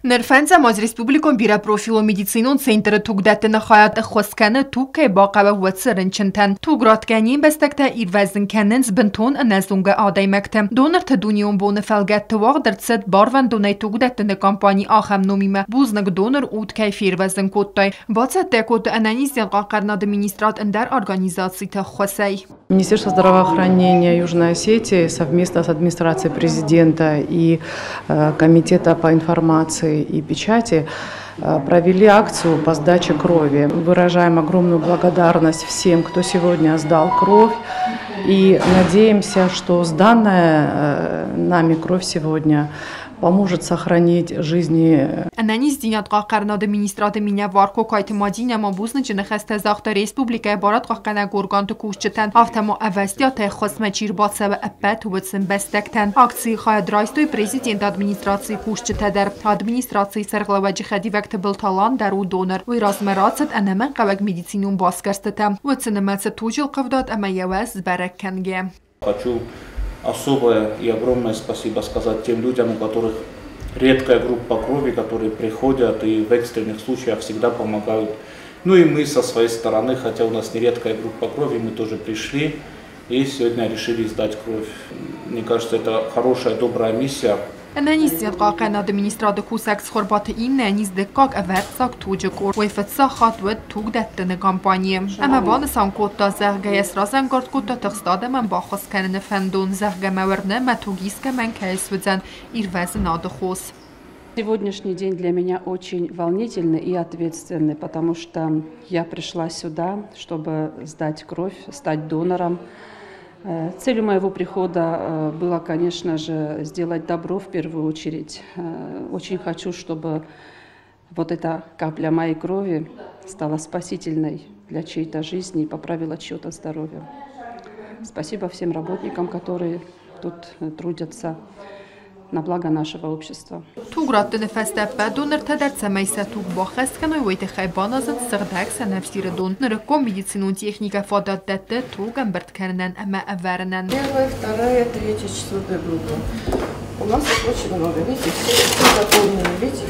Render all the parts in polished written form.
Ныр фӕндзӕм аз республикон бирӕпрофилон медицинон центры тугдӕттыны хайад ӕххуыс кӕны, туг кӕй бахъӕуы, уыцы рынчынтӕн. Туг ратгӕ не мбӕстӕгтӕ ирвӕзын кӕнынц бынтон ӕнӕзонгӕ адӕймӕгты. Донорты дунеон боны фӕлгӕтты уагъд ӕрцыд барвӕндонӕй тугдӕттыны кампани ахӕм номимӕ «Бузныг, донор, уд кӕй фервӕзын кодтай». Бацӕттӕ кодта ӕнӕниздзинад хъахъхъӕнынады министрад ӕндӕр организациты ӕххуысӕй. Министерство здравоохранения Южной Осетии совместно с администрацией президента и Комитета по информации и печати провели акцию по сдаче крови. Выражаем огромную благодарность всем, кто сегодня сдал кровь. И надеемся, что сданная нами кровь сегодня поможет сохранить жизни. Ӕнӕниздзинад хъахъхъӕнынады министрады минӕвар Кокайты Мадинӕ ма бузныджы ныхӕстӕ загъта республикӕйы барадхъахъхъӕнӕг органты кусджытӕн, афтӕ ма ӕвӕстиатӕй ӕххуысмӕ чи рбацӕуы, ӕппӕт уыцы ӕмбӕстӕгтӕн. Акцийы хайад райстой президенты администрацийы кусджытӕ дӕр. Администрацийы сӕргълӕууӕджы хӕдивӕг Тыбылты Алан дӕр у донор. Уый размӕ рацыд ӕнӕмӕнгхъӕуӕг медицинон басгӕрстытӕ. Уыцы нымӕцы туджы ӕлхъывдад ӕмӕ йӕ уӕз сбӕрӕг кӕнгӕ. Хочу особое и огромное спасибо сказать тем людям, у которых редкая группа крови, которые приходят и в экстренных случаях всегда помогают. Ну и мы со своей стороны, хотя у нас не редкая группа крови, мы тоже пришли и сегодня решили сдать кровь. Мне кажется, это хорошая, добрая миссия. Ӕнӕниздзинад хъахъхъӕнынады министрады кусӕг Цхуырбаты Иннӕ ис дыккаг ӕвӕрццаг туджы къорд. Уый фыццаг хатт уыд тугдӕттыны кампанийы. Ӕмӕ банысан кодта, зӕгъгӕ йӕ сразӕнгард кодта тыхст адӕмӕн баххуыс кӕныны фӕндон, зӕгъгӕ мӕ уырны, мӕ туг искӕмӕн кӕй суыдзӕн ирвӕзынады хос. Сегодняшний день для меня очень волнительный и ответственный, потому что я пришла сюда, чтобы сдать кровь, стать донором. Целью моего прихода было, конечно же, сделать добро в первую очередь. Очень хочу, чтобы вот эта капля моей крови стала спасительной для чьей-то жизни и поправила чье-то здоровье. Спасибо всем работникам, которые тут трудятся на благо нашего общества. Туг раттыны фӕстӕ ӕппӕт донортӕ дӕр, цӕмӕй сӕ туг баххӕст кӕной, уый тыххӕй баназынц сыгъдӕг сӕнӕфсиры дон. Нырыккон медицинон техникӕ фадат дӕтты туг ӕмбырд кӕнынӕн ӕмӕ ӕвӕрынӕн. Первая, вторая, третья, четвертая группа. У нас их очень много. Видите, все заполнены, видите?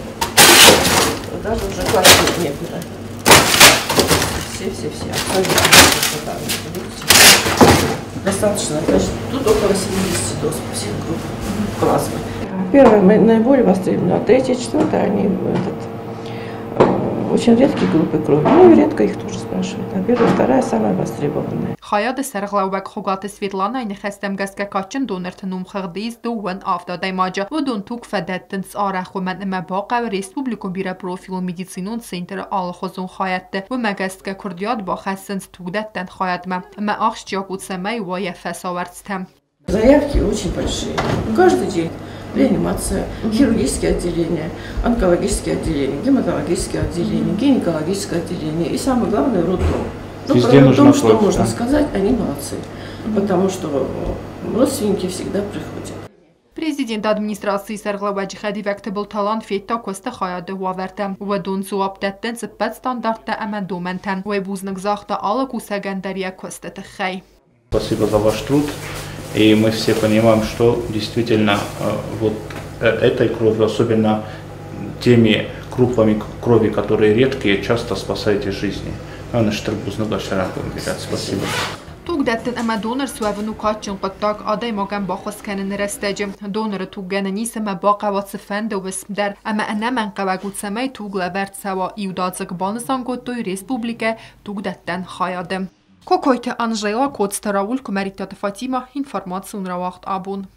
Даже уже класть некуда. Все-все-все. Абсолютно. Видите? Достаточно. Значит, тут около 70 доз по всех групп плазмы. Первая наиболее востребована, а третья, четвертая, они очень редкие группы крови. Ну и редко их тоже спрашивают. А первая, вторая самая востребованная. Хайады сӕргълӕууӕг Хуыгаты Светланайы ныхӕстӕм гӕсгӕ кадджын донорты номхыгъды ис 27 адӕймаджы. Уыдон туг фӕдӕттынц арӕх, уымӕн ӕмӕ бахъӕуы республикон бирӕпрофилон медицинон центры алыхуызон хайӕдты. Уымӕ гӕсгӕ куырдиат бахӕссынц тугдӕттӕн хайадмӕ. Ӕмӕ ахсджиаг у, цӕмӕй уа йӕ фӕсауӕрцтӕ. Заявки очень большие. Каждый день реанимация, хирургические отделения, онкологические отделения, гематологические отделения, гинекологическое отделение и, самое главное, роддом. Ну, Везде про роддом, нужна что кровь, можно да. сказать, они молодцы, потому что родственники всегда приходят. Президенты администрацийы сӕргълӕууӕджы хӕдивӕг Тыбылты Алан федта куысты хайады уавӕртӕ. Уыдон дзуапп дӕттынц ӕппӕт стандарттӕ ӕмӕ домӕнтӕн. Уый бузныг загъта алы кусӕгӕн дӕр йӕ куысты тыххӕй. Спасибо за ваш труд. И мы все понимаем, что действительно вот этой кровью, особенно теми группами крови, которые редкие, часто спасаете жизни. Спасибо. Тугдӕттын ӕмӕ донор суӕвын у кадджын хъуыддаг адӕймагӕн баххуыс кӕныны рӕстӕджы. Доноры туг гӕнӕн ис ӕмӕ бахъӕуа цыфӕнды уысм дӕр, ӕмӕ ӕнӕмӕнгхъӕуӕг у, цӕмӕй туг лӕвӕрд цӕуа иудадзыг, банысан кодтой республикӕйы тугдӕттӕн хайады. Кокойты Анжела, Коцты Рауль, Куымӕридтаты Фатимӕ, информацион рауагъд «Абон».